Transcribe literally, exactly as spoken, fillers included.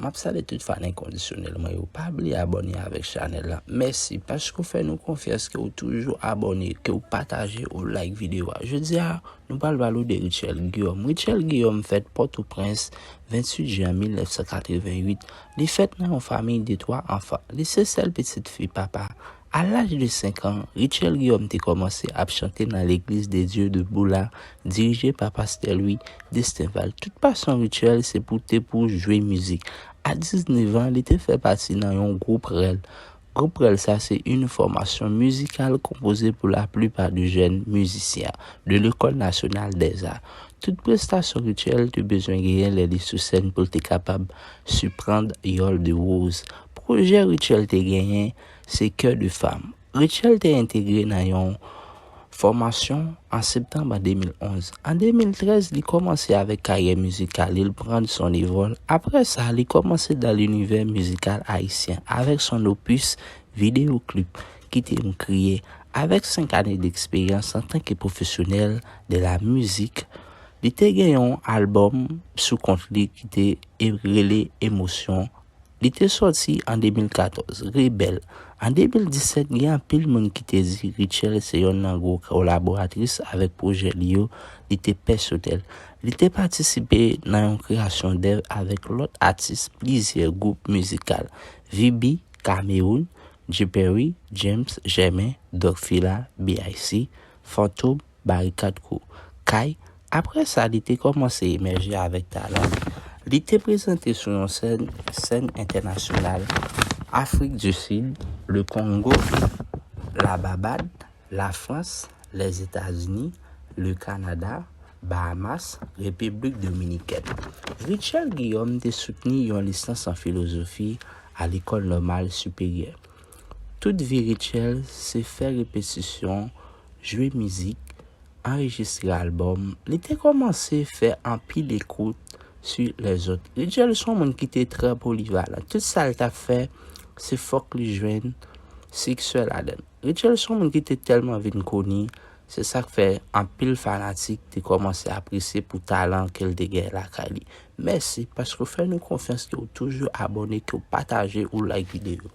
M ap salye tout fan enkondisyonèl mwen yo. Pa bliye abòne avèk chanèl la. Mèsi paske w fè nou konfyans, ke w toujou abòne, ke w pataje, ou like videyo a. Jodi a, nou pral pale w de Richelle Guillaume. Richelle Guillaume fèt Pòtoprens, venntuit jen mil nèf san katrevennuit. Li fèt nan yon fanmiy de twa anfan. Li se sèl pitit fi papa. A laj de senk an, Richelle Guillaume te kòmanse ap chante nan Legliz de Dieu de Boula, dirije pa pastè Louis Destinval. Tout pasyon Richelle se pou te pou jwe mizik. A diznèf an, li te fè pati nan yon gwoup rèl. Gwoup rèl sa se yon fòmasyon mizikal konpoze pou laplipa de jèn mizisyen de Lekòl Nasyonal dèza. Tout prestasyon Richelle te bezwen genyen lè li sou sèn pou l te kapab siprann Yòl de Woz. Pwojè Richelle te genyen se Cœur de Femme. Richelle te entegre nan yon fòmasyon an septanm an de mil onz. An de mil trèz, li kòmanse avèk karyè mizikal li, li pran son evòl. Apre sa, li kòmanse dan linivè mizikal ayisyen avèk son opis videyo klip Kite m kriye. Avèk senk ane deksperyans antanke pwofesyonèl de la mizik, li te gen yon albòm sou kont li ki te e-, rele Emosyon. Li te sòti an de mil katòz, Rebèl. An de mil disèt, gen anpil moun ki te di Richelle se yonn nan gwo kolaboratris avèk pwojè li yo, li te pèsonèl. Li te patisipe nan yon kreyasyon dèv avèk lòt atis plizyè gwoup mizikal, Vibi, Cameroun, J Perry, James, Jèmen, Doc Fila, B I C, Fantom, Barikad Crew, Kay. Apre sa, li te kòmanse emèje avèk talan li. Li te prezante sou yon sèn, sèn entènasyonal, Afrik di Sid, Le Kongo, Lababad, Lafrans, Lèzetazini, Le Kanada, Bahamas, Repiblik Dominikèn. Richelle Guillaume te soutni yon lisans an filozofi a Lekòl Nòmal Siperyè. Tout vi Richelle se fè repetisyon, jwe mizik, anrejistre albòm. Li te kòmanse fè anpil ekout sou lèzòt. Richelle se yon moun ki te trè polivalan. Tout sa l t ap fè, se fòk li jwenn siksè ladan l. Richelle se yon moun ki te tèlman vin koni, se sa k fè anpil fanatik te kòmanse apresye pou talan ke l te gen lakay li. Mèsi paske w fè nou konfyans, ke w toujou abòne, ke w pataje, ou like videyo.